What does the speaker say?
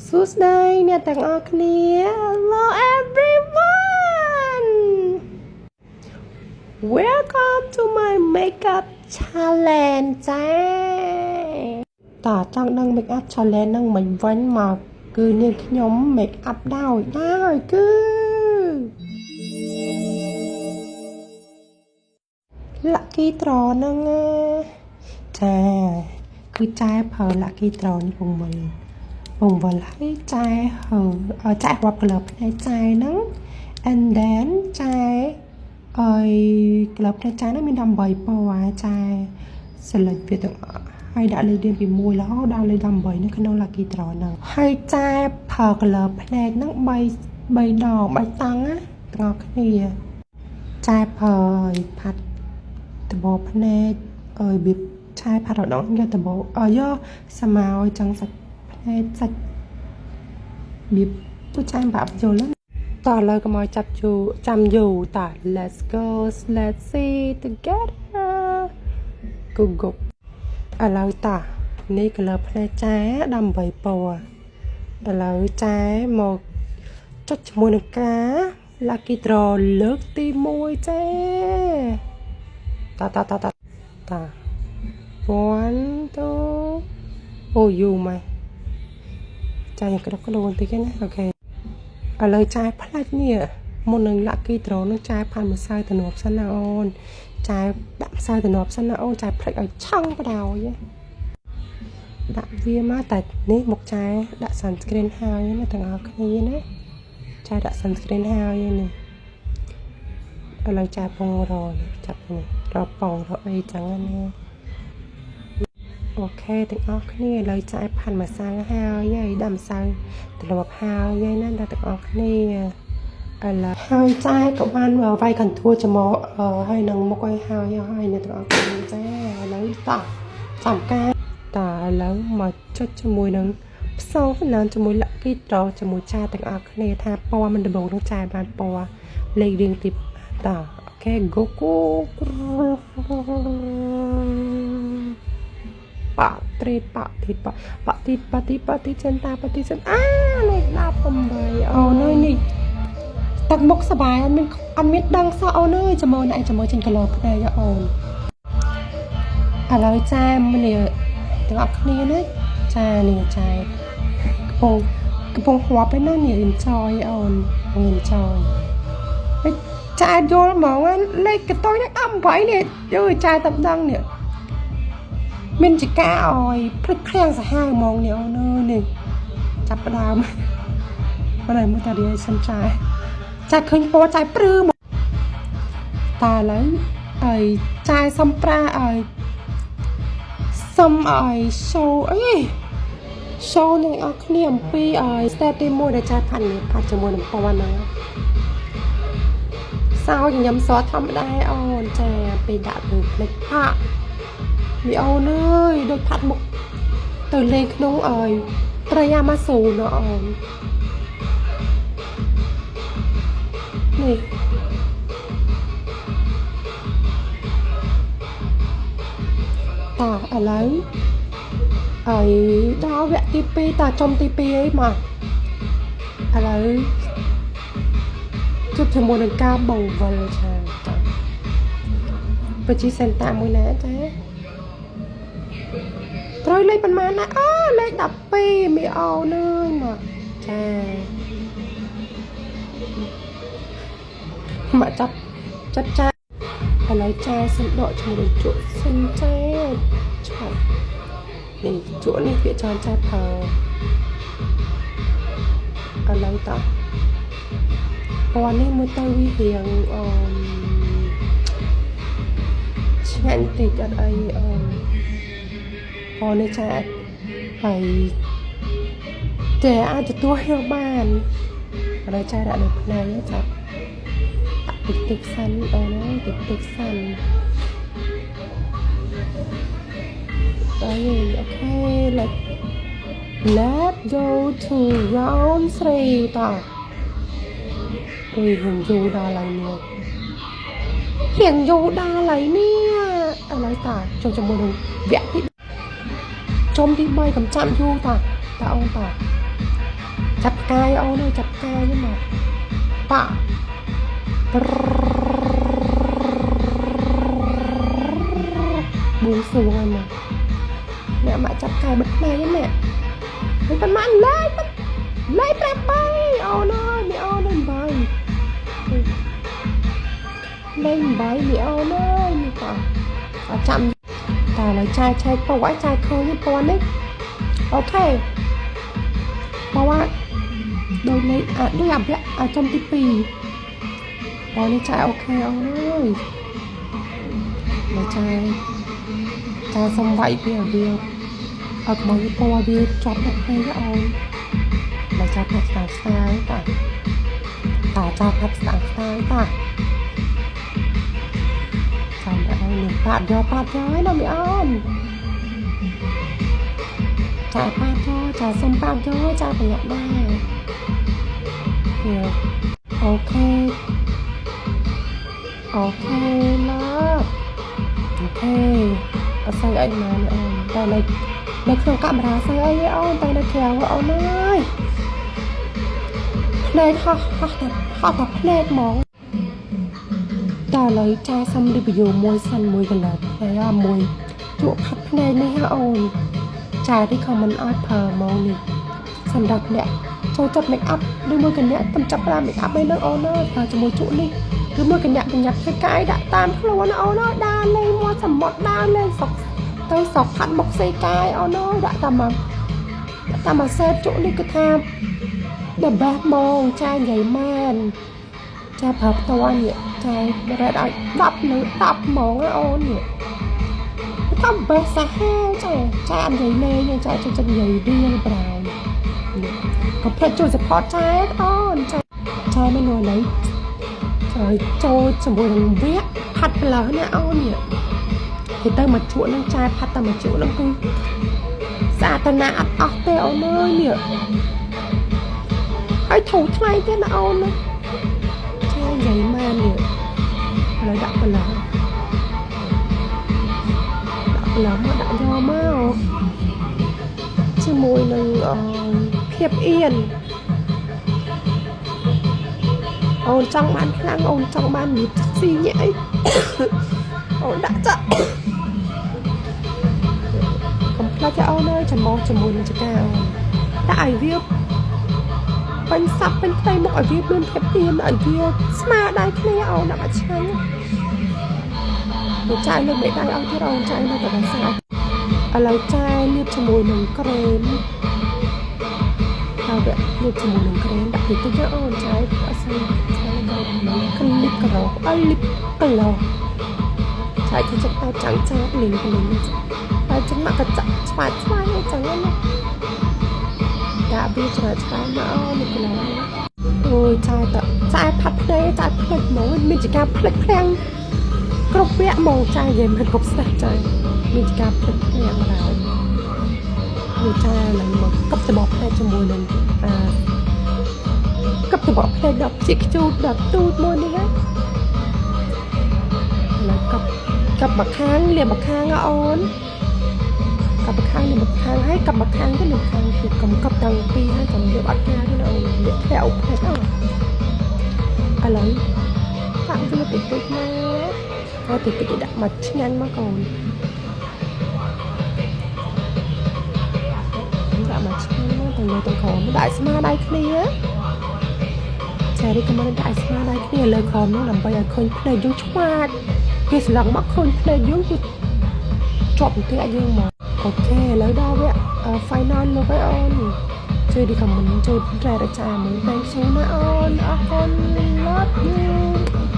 សួស្តីអ្នកទាំងអស់គ្នា Hello everyone, welcome to my makeup challenge ចាតើចង់ដឹង makeup challenge ហ្នឹងមិនវិញមកគឺនាងខ្ញុំ make up ដោយគឺ lucky draw ហ្នឹងណាចាគឺចែប្រើ lucky draw នេះពងវិលពងវិលហើយចែហើចែរាប់ color ភ្នែកចែហ្នឹង and then ចែឲ្យ color ភ្នែកចែហ្នឹងមាន18ពណ៌ចែ select វាទាំងអស់ហើយដាក់លេខរៀងពី1រហូតដល់លេខ18នៅក្នុង lucky draw ហ្នឹងហើយចែប្រើ color ភ្នែកហ្នឹង3 3ដង3តង់ណាទាំងអស់គ្នាចែប្រើឲ្យផាត់ដបភ្នែកឲ្យរបៀបឆាយផាត់រដងយកដបឲ្យយកស្មៅឲ្យចឹងសាច់ភ្នែកសាច់របៀបទូចាយបាក់យល់ណាតោះឥឡូវកុំឲ្យចាប់យូរចាំយូរតោះ let's go, let's see together. Go go. ឥឡូវតោះនេះ color ភ្នែកចែ18ពណ៌ឥឡូវចែមកចុចជាមួយនឹងការ lucky draw លើកទី1ចាតាតាតាតាតា one two អូយូរម៉េះចាញក្តុកក្តួនតិចណា okay ឥឡូវចាយផ្លាច់នេះមុននឹង lucky draw នឹងចាយផាន់ម្សៅទំនាប់សិនណាអូនចាយដាក់ម្សៅទំនាប់សិនណាអូនចាយផ្លេចឲ្យឆឹងបដ ாய் ដាក់វាមកតែនេះមុខចែដាក់ sunscreen ហើយណាទាំងអស់គ្នាណាចែដាក់ sunscreen ហើយនេះឥឡូវចែពងរចាប់នេះរប៉ងរអីចឹងណា okay ទាំងអស់គ្នាឥឡូវចែផាន់ម្សៅហើយហើយដាក់ម្សៅត្រឡប់ហើយហើយណាដល់ទាំងអស់គ្នាឥឡូវហើយចែក៏បានវាយ contour ច្រមុះហើយនឹងមុខឲ្យហើយហើយអ្នកទាំងអស់គ្នាចាឥឡូវតោះចាំការតើឥឡូវមកចុចជាមួយនឹងផ្សងសំណានជាមួយ lucky draw ជាមួយចាទាំងអស់គ្នាថាពណ៌មិនដំបងនឹងចាយបានពណ៌លេខរៀងទីតោះ okay go go បាក់ត្រេតបាក់ទីបាក់បាក់ទីបាក់ទីបាក់ទីចិនតាបាក់ទីចិនអាលេខ18អូនអើយនេះទឹកមុខសបាយអត់មានអត់មានដឹងសោះអូនអើយចាំមើលណែចាំមើលចេញគីឡូភ្នែកអូនឥឡូវចាមនេះទាំងអស់គ្នាណាចានេះចាកំពុងកំពុងរាប់ឯណានេះ enjoy អូនកំពុង enjoy ហើយចាយល់ហ្មងលេខកតុយនេះ18នេះយូចាតែដឹងនេះមានជាការឲ្យភ្លេចឃ្លាំងសាហាវហ្មងនេះអូនអើយនេះចាប់ផ្ដើមអត់ហើយមើលតា reaction ចាយចាយឃើញពណ៌ចាយព្រឺមកតើឥឡូវឲ្យចាយសំប្រាឲ្យសុំឲ្យ show អី show នឹងអស់គ្នាអំពីឲ្យ step ទី1ដែលចាយផាត់នេះផាត់ជាមួយនឹងពណ៌ហ្នឹងសោញញឹមសធម្មតាអូនចាពេលដាក់លើផ្លេចផាក់មីអូនអើយដូចផាត់មុខទៅលេងក្នុងអើយព្រៃអាម៉ាសូនអូននេះតោះឥឡូវហើយដល់វគ្គទី2តចំទី2អីមកឥឡូវជួបជាមួយនឹងការបង្វិលឆាចាប្រជាសេនតាមួយណាចាត្រូវលេខប៉ុន្មានណាអើលេខ12មីអូនអើយមកចាមកចាប់ចាប់ចាឥឡូវចាសិនដកជាមួយនឹងជក់សិនចាឆាប់នេះជក់នេះពាក្យច្រើនចាប្រើឥឡូវតោះពណ៌នេះមើលទៅវារៀងអឺឆ្ងាញ់តិចអត់អីអឺពណ៌នេះចាហើយតែអាចទទួលយកបានឥឡូវចាដាក់នៅភ្នែកចាប់ដាក់តិចតិចសិនអូនអើយតិចតិចសិនអី okay, let go to round 3តោះអុយរៀងយូរដល់ហើយនេះរៀងយូរដល់ហើយនេះឥឡូវតាចូលជាមួយនឹងវគ្គទីចុំទី3កំចាំយូរតាតាអូនតា ចាប់ផ្កាយអូនអើយចាប់ផ្កាយហ្នឹងមកប៉បួងសួងហើយមកអ្នកមកចាប់ផ្កាយបិទភ្នែកហ្នឹងអ្នកហើយប៉ុន្មានលេខលេខ8អូនអើយមីអូនអើយ8លេខ8មីអូនអើយនេះប៉អត់ចាំតើឡើយចាយឆែកពណ៌ឲ្យចាយឃើញពណ៌នេះOK เพราะว่าដោយលេខអាដូចអាវគ្គអាចុំទី2ពណ៌នេះចាយ OK អូនអើយមកចាយចាយសុំវាយវាវាអត់មកពណ៌វាជាប់ទឹកពេកអូនមកចាយផាត់ស្ដាងស្ដាងតាតាចាយផាត់ស្ដាងស្ដាងតាចាំតែអូននេះប៉ាត់យកប៉ាត់យកឯណាមីអូនចាយប៉ាត់យកចាយសុំប៉ាត់យកចាយប្រញាប់ដែរ OK OK ឡា OK អត់សូវអីម៉ានអូនតែនៅក្នុងកាមេរ៉ាសូវអីទេអូនតែនៅក្រៅអូនអើយភ្នែកហោះហោះតែហោះតែភ្នែកហ្មងតែឥឡូវចាយសុំ review មួយសិនមួយកន្លងភ្នែកអាមួយជក់ផាត់ភ្នែកនេះហ่ะអូនចាយ recommend ឲ្យប្រើហ្មងនេះសម្រាប់អ្នកចូលចិត្ត make up ឬមួយកញ្ញាតំចាប់ប្រា make up ឯនឹងអូនអើយប្រើជាមួយជក់នេះឬមួយកញ្ញាប្រញាប់ធ្វើកាយដាក់តាមខ្លួនអូនអើយដើរលេងមាត់សមុទ្រដើរលេងស្រុកទៅស្រុកផាត់មុខសេកាយអូនអើយដាក់តាមមកដាក់តាមមកសេតជក់នេះគឺថា the best ហ្មងចាយនិយាយមែនចាប្រើផ្ទាល់នេះចាយរ៉េតឲ្យ10លើ10ហ្មងអូននេះថា best សាហាវចាចាអត់និយាយលេងទេចាចូលចិត្តនិយាយរៀលប្រោយកុំភ្លេចជួយ support ចែអូនចាចែមិននួនឡូវចូលចូលជាមួយនឹងវគ្គផាត់ប្លើណាអូននេះគេទៅមកជក់នឹងចែផាត់តែមកជក់នឹងគឺស្អាតតាណាអត់អស់ទេអូនអើយនេះហើយធូរថ្លៃទៀតណាអូនណាចែនិយាយមែននេះឥឡូវដាក់ប្លើដាក់ប្លើមកដាក់យកមកជាមួយនឹងអឺភាពអៀនអូនចង់បានខ្លាំងអូនចង់បាននិយាយស៊ីញាក់អី អូនដាក់ចាក់កុំភ្លេចទេអូនអើយច្រមុះជាមួយនឹងចកាអូនដាក់ឲ្យវាពេញសັບពេញផ្ទៃមុខឲ្យវាមានភាពទៀនឲ្យវាស្មើដៃគ្នាអូនដាក់មកឆ្ងាញ់មកចាយលើកមេដៃឲ្យទៀតអូនចាយនៅតែស្អាតឥឡូវចាយលាបជាមួយនឹងក្រែមហើយវាលាបជាមួយនឹងក្រែមដាក់តិចតិចអូនចាយអត់សូវខ្លាំងក្រែមលីបក្រអលីបក្លោចាយទៅចិត្តបែបចាំងចាំងលីងលីងហើយចឹងមកកញ្ចក់ឆ្វាយឆ្វាយអីចឹងណាដាក់វាច្រើនច្រើនមកអូនេះក្លោអូយចាយតចាយផាត់ភ្នែកចាយភ្លេចហ្មងមានជាការភ្លេចភ្លាំងគ្រប់វគ្គហ្មងចាយនិយាយមិនគ្រប់ស្ទះចាយមានជាការភ្លេចភ្លាំងមកហើយនេះចាយឡើងមកកັບច្បោះភ្នែកជាមួយនឹងអាកັບច្បោះភ្នែកដល់ជាខ្ជូតដល់ទូចមួយនេះហើយឥឡូវកັບកັບមកខាងលាបមកខាងអូនកັບមកខាងលាបមកខាងហើយកັບមកខាងទៅលាបខាងទៀតកុំកັບតាំងពីហើយកុំលាបអត់ការទេណាអូនលាបធ្លាក់ភ្នែកអូឥឡូវដាក់វាតិចតិចមកអត់តិចតិចដាក់មកឆ្ងាញ់មកកូនដាក់មកឆ្ងាញ់មកទាំងលើទាំងក្រោមដាក់ស្មាដៃគ្នាចារីកមិនដាក់ស្មាដៃគ្នាលើក្រោមនោះដើម្បីឲ្យឃើញភ្នែកយើងឆ្វាតគេស្លឹងមកឃើញភ្នែកយើងគឺជាប់បន្ទាក់យើងមក OK ឥឡូវដល់វគ្គ final look ហើយអូនជួយ recommend ជួយត្រែរចាមួយ thank you ណាអូនអរគុណ love you.